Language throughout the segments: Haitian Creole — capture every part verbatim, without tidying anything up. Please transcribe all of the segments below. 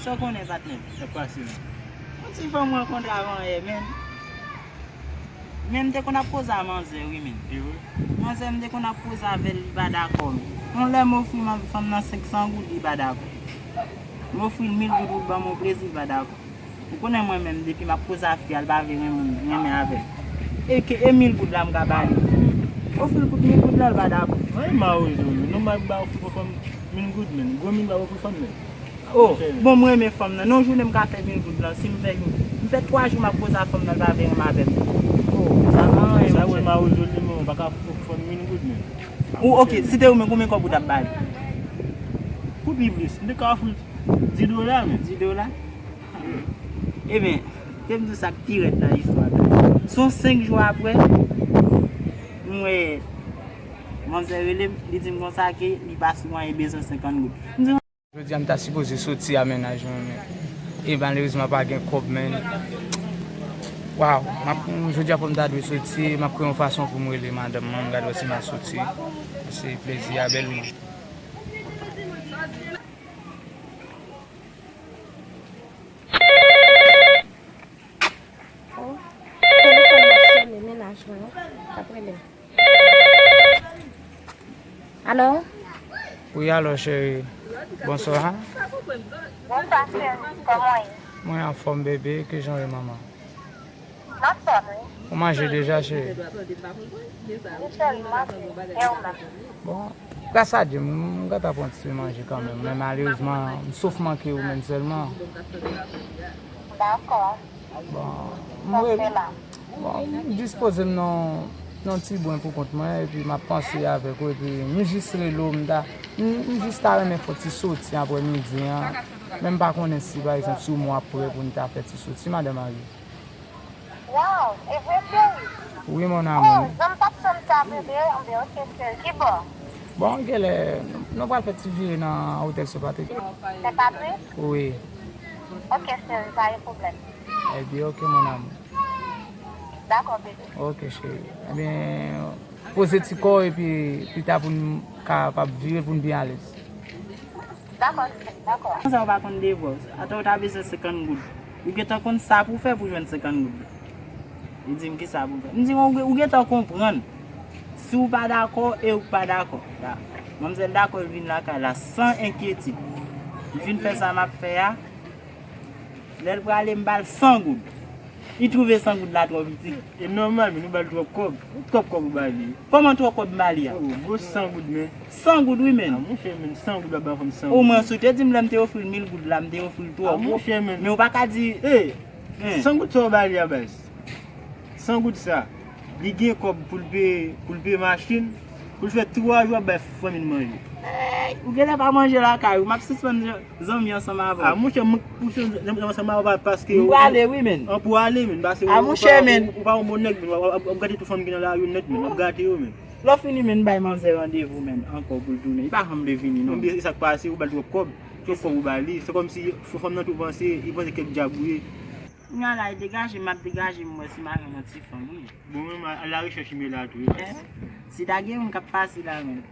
Sa w konnen, patnè? Sa k pase la? Yon ti fanm m rankontre avan yè, men. Men m te konn ap koze a manzè, wi, men. E wi? Manzè, m te konn ap koze avè l, li pa dakò, men. Yon lè m ofri man-, fanm nan senk san goud, li pa dakò. M ofri l mil goud pou l ban m yon plezi, li pa dakò. Ou konnen mwen menm, depi m ap koze a fi a, l pa vle renmen, renmen avè m. E ke, e mil goud la m ka ba li. M ofri l kout mil goud la, l pa dakò. Ay, mawozo, men. Non, m ap ba ofri pou fanm mil goud, men. Gwo mil m ap ofri fanm, men. Oh, bon, m renmen fanm nan. Non, jounen m ka fè mil goud lan. Si m fè, m fè twa jou m ap koze a fanm nan, l pa vle renmen avè m. Oh, sa pa anyen, monchè. Sa wè mawozo li, men, ou pa ka ofri fanm mil goud, men. Ou, ok, si te ou menm, konbyen kòb ou t ap ba li? Pou pi plis, m te ka ofri l dis dola, men. Dis dola? Ebyen, te m di w sa k pi rèd nan istwa la. Se yon senk jou apre, m wè manzè rele m, li di m konsa ke li pa sou mwayen, li bezwen senkant goud. M di, jodi a m ta sipoze soti a mennaj mwen, men. E malerezman pa gen kòb, men. Waw, m ap, jodi a fò m ta dwe soti, m ap kwè yon fason pou m rele madanm mwen, m gade wè si m a soti. Se plezi a bèl mwen. Oh, telefòn nan sonnen, mennaj mwen, wi. T ap rele. Alo? Wi, alo, cheri. Bonswa. Bonswa, cheri. Kòman w ye? Mwen anfòm, bebe. Kijan w ye, manman? M anfòm, wi. Ou manje deja, cheri? Wi, cheri, m manje. E ou menm? Bon, gras a Dye, m, m gentan pran ti manje kanmenm, men malerezman, m sof manke ou menm sèlman. Dakò. Bon, m rele, bon, m dispoze m nan, nan ti bwen pou kont mwen, epi m ap panse avèk ou, epi m jis rele w, m ta, m, m jis ta renmen fè ti soti aprè midi an, men m pa konnen si, pa egzanp, si w menm w ap prè pou n ta fè ti soti, madan Mari. Waw, e vre, cheri? Wi, mon amour. Oh, jan m t ap tann sa, bebe, anben, ok, cheri, ki bò? Bon, genlè, nou, nou pral fè ti vire nan otèl Sen Patrik. Sen Patrik? Wi. Ok, cheri, pa gen pwoblèm. Ebyen, ok, mon amour. Dakò, bebe. Ok, cheri. Ebyen, poze ti kò w epi pita pou n kapab vire pou n byen alèz. Dakò, cheri, dakò. Konsa ou pa konn devwa w. Atò ou ta bezwen senkant goud. Ou gentan konn sa pou w fè pou jwenn senkant goud la. Li di m ki sa pou m fè. M di, ou, ou gentan konprann. Si w pa dakò, e ou k pa dakò. La, manmzèl dakò, l vin lakay la san enkyetid. Li vin fè sa m ap fè a. Lè l prale, m ba l san goud. Li twouve san goud la twò piti. E nòmal, men nou ba l twòp kòb. Twòp kòb ou ba li. Kòman twòp kòb m ba li a? Oh, gwo san goud, men. San goud, wi, men. A, monchè, men, san goud w ap ba yon fanm san goud. Omwen, si w te di m lè m te ofri l mil goud la, m te ofri l twò gwo. A, monchè, men. Men ou pa ka di. Ey, san goud sa w ba li a, baz. San goud sa, li gen kòb pou l peye, pou l peye machin, pou l fè twa jou ap bay fanmi l manje. Ey, ou genlè pa manje lakay ou, m ap sispann zanmi ansanm avè w. A, monchè, m pou zanmi ansanm avè w pa paske. M prale, wi, men. An pou ale, men, paske. A, monchè, men. Ou pa yon bon nèg, men, w ap, w ap gate tout fanm ki nan lari yo nèt, men, w ap gate yo, men. Lè w fini, men, bay manzè randevou, men, ankò pou l tounen. Li pa janm vle vini, non. Ebyen, e sa k pase, ou ba l twòp kòb, twòp kòb ou ba li. Se kòmsi fanm nan tou panse, li panse kèk djab ou ye. Kounye a la, e degaje m ap degaje m, m wè si m a jwenn yon ti fanm, wi. Bon, men, a, a la rechèch, men la tou, wi. Eh, si ta gen youn k ap pase la, men.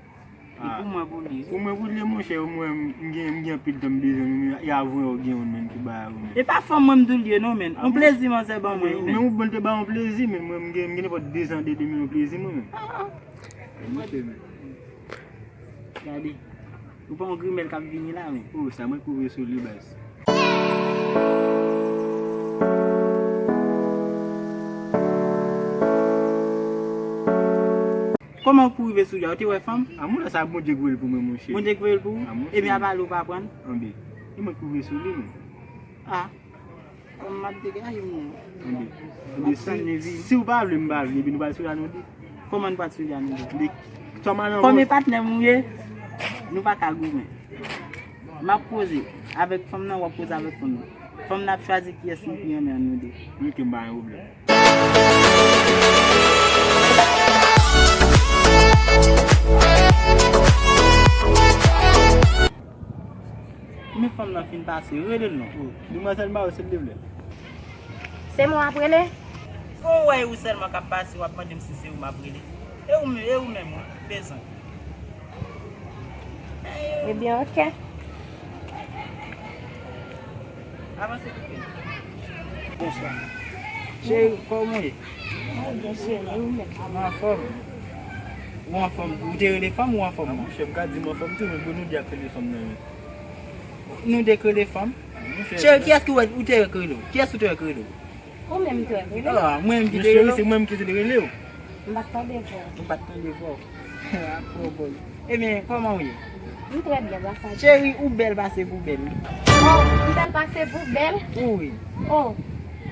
E pou mwen pou li, wi. Pou mwen pou li, monchè, mwen, m gen, m gen anpil tan m bezwen, men, e avanyè w gen youn, men, ki ba ou, men. E pa fanm mwen m di w l ye, non, men. Yon plezi manzè ban mwen, wi, men. Men ou bon te ba yon plezi, men, mwen, m gen, m gen nenpòt de zan de, de, men yon plezi, mwen, men. Ah, ah. Gade. Ou pa yon grimèl k ap vini la, men. Oh, sa mwen kouvri sou li, baz. Kòman ou pou rive sou li a? Ou te wè fanm? A, moun sa, Bondye k voye l pou mwen, monchè. Bondye k voye l pou ou? A, monchè. Ebyen, apa li ou pa pran l? Anben, e mwen k kouvri sou li, men. Ah. Kòm m ap degaje m, non. Anben, anben, si, si w pa vle, m pa vle, epi nou pral sou la nou de. Kòman nou pral sou la nou de? Kòm e patnè m ou ye, nou pa ka goumen. M ap koze avèk fanm nan, w ap koze avèk fanm nan. Fanm nan ap chwazi kiyès li pi renmen ann nou de. Ok, m pa gen pwoblèm. Men fanm nan fin pase, rele l non. Oh, demwazèl Mayo, silvouplè. Se mwen w ap rele? Bon, w wè ou sèlman k ap pase, w ap mande m si se ou m ap rele. E ou menm, e ou menm, wi, bezwen. Ebyen, ok. Avanse pitit. Bonswa. Cheri, kòman w ye? Mwen byen, cheri, ou menm? Mwen anfòm. Ou anfòm? Ou te rele fanm ou anfòm? A, monchè, m ka di m anfòm tou, men bon, nou de k rele fanm nan, men. Nou de k rele fanm? Monchè, cheri, kiyès ki wè ou te rele? Kiyès ou te rele? Ou menm ki wè, rele. Ah, mwen menm ki te rele. Cheri, se mwen menm ki te rele w. M pa t tande vwa w. Ou pa t tande vwa w. Ah, bon, bon. Ebyen, kòman w ye? M trè byen, grasa Dye. Cheri, ou bèl pase poubèl. Oh, m bèl pase poubèl? Wi. Oh,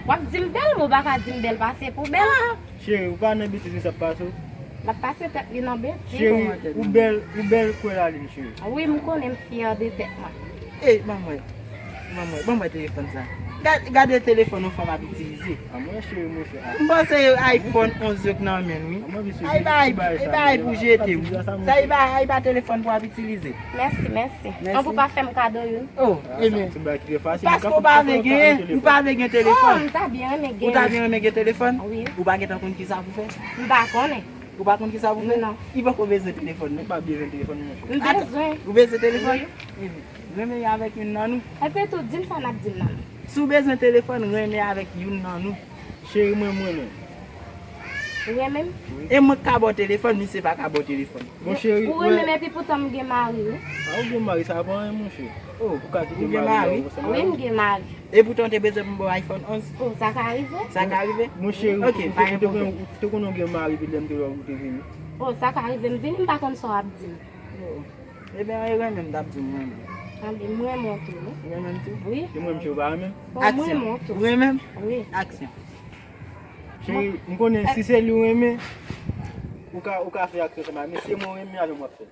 w ap di m bèl, men w pa ka di m bèl pase poubèl. Ah, cheri, ou pa nan betiz li sa ap pase w? L ap pase tèt li nan betiz. Cheri, ou bèl, ou bèl kwè lalin, cheri. Wi, m konnen m fyè de tèt mwen. Ey, ban mwen. Ban mwen, ban mwen telefòn sa. Gad, gade telefòn yon fanm ap itilize. A mwen cheri, monchè. M panse iPhone onz yo k nan men l, wi. A mwen vin sou ti bagay sa, bagay pou jete, wi. Sa e pa, e pa telefòn pou ap itilize. Mèsi, mèsi. Mèsi. An pou pa fè m kado youn. Oh, ah, ebyen. Ti bagay ki trè fasil. Paske ou pa vle genyen, ou pa vle gen telefòn. Oh, m ta byen renmen genyen. Ou ta byen renmen gen telefòn? Wi. Ou pa gentan konn ki sa pou fè? M pa konnen. Ou pa konn ki sa pou fè? Non. Li poko bezwen telefòn, non. Ou pa bezwen telefòn, monchè. M bezwen. Ou bezwen telefòn? Wi. Ebyen, renmen avèk youn nan nou. Epi tou, di m sa n ap di m nan. Si w bezwen telefòn, renmen avèk youn nan nou. Cheri, mwen, mwen, mwen. Ou renmen m? Wi. E mwen k ka ba w telefòn, misye pa ka ba w telefòn. Bon, cheri, ou renmen m, epi poutan m gen mari, wi. A, ou gen mari, sa pa anyen, monchè. Oh, ou ka kite mari a ansanm avè m? Wi, m gen mari. Epoutan w te bezwen pou m ba w iPhone onz? Oh, sa ka rive. Sa ka rive? Mon cheri, ou te konnen w gen mari epi lè m te wè w, ou te vini. Oh, sa ka rive, m vini, m pa konn sa w ap di m. Oh. Ebyen, e renmen m t ap di w mwen menm. Anben, m renmen w tou, wi. Ou renmen m tou? Wi. E mwen menm, cheri, ou pa renmen m? Oh, m renmen w tou. Ou renmen m? Wi. Aksyon. Cheri, m konnen si se li ou renmen, ou ka, ou ka fè aksyon sa, men se mwen ou renmen avè m w ap fè.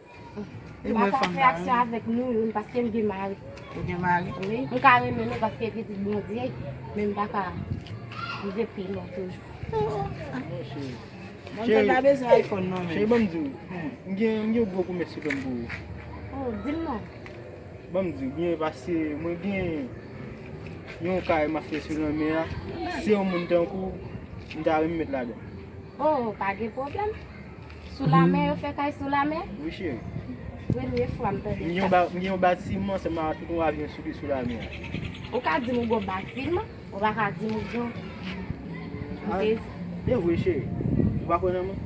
M pa ka fè aksyon avèk nou youn paske m gen mari. Ou gen mari? Wi, m ka renmen nou paske pitit Bondye, men m pa ka rive pi lwen toujou. Mwen pa bezwen iPhone non, men. Cheri, ban m di w, m gen, m gen gwo pwomès ki fè m pou ou. Oh, di m non. Ban m di w, byen, paske mwen gen yon kay m ap fè sou lanmè a. Se yon moun tankou w, m ta renmen met ladan. Oh, pa gen pwoblèm. Sou lamè, yo fè kay sou lamè? Wi, cheri. Premye fwa m tande sa. M gen yon ba-, m gen yon batiman, sèlman tout yon avyon sou, sou lamè a. Ou ka di m ou gon batiman, ou pa ka di m ou gon. M sezi. E vre, cheri. Ou pa kwè nan mwen?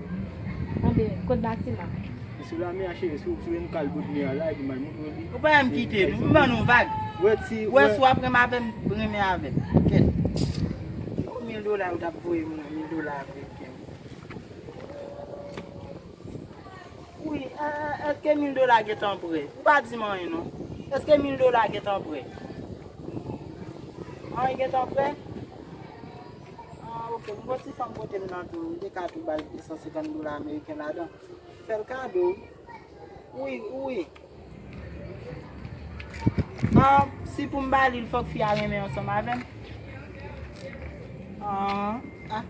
Anben, kot batiman? Li sou lamè a, cheri. Si w, si w vle nou ka al bò dlo a la, epi m al montre w li. Ou pa janm kite nou. M ban nou vag. Wè, si, wè, si w ap renmen avè m, renmen avè m. Kèt. Yon mil dola yo t ap voye m nan, mil dola ameriken. Wi, e, e, èske mil dola gentan prè? Ou pa di m anyen non. Èske mil dola gentan prè? Anyen gentan prè? Ah, ok, m gon ti fanm kote m nan tou, m te ka tou ba l de san senkant dola ameriken ladan. Fè l kado. Wi, wi. Ah, si pou m ba li l, fòk fi a renmen ansanm avè m. Ah, ah.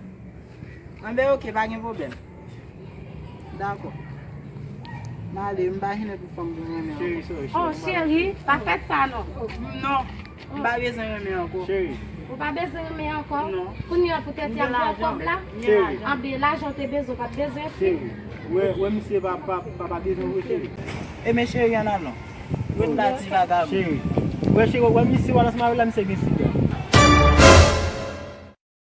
Anben, ok, pa gen pwoblèm. Dakò. M ale, m pa jennen pou fanm pou m renmen ankò. Oh, cheri, pa fè sa non. Non, m pa bezwen renmen ankò. Cheri. Ou pa bezwen renmen ankò? Non. Kounye a poutèt y ap ba w kòb la? Cheri. Anben, lajan w te bezwen, w pa t bezwen fi. Cheri. Wè, wè, misye pa, pa, pa, pa bezwen vre, cheri. Ebyen, cheri, ann alon. Ret la, ti vagabon. Cheri. Wè, cheri, wè, misye w al ansanm avè l la, misye gen sida.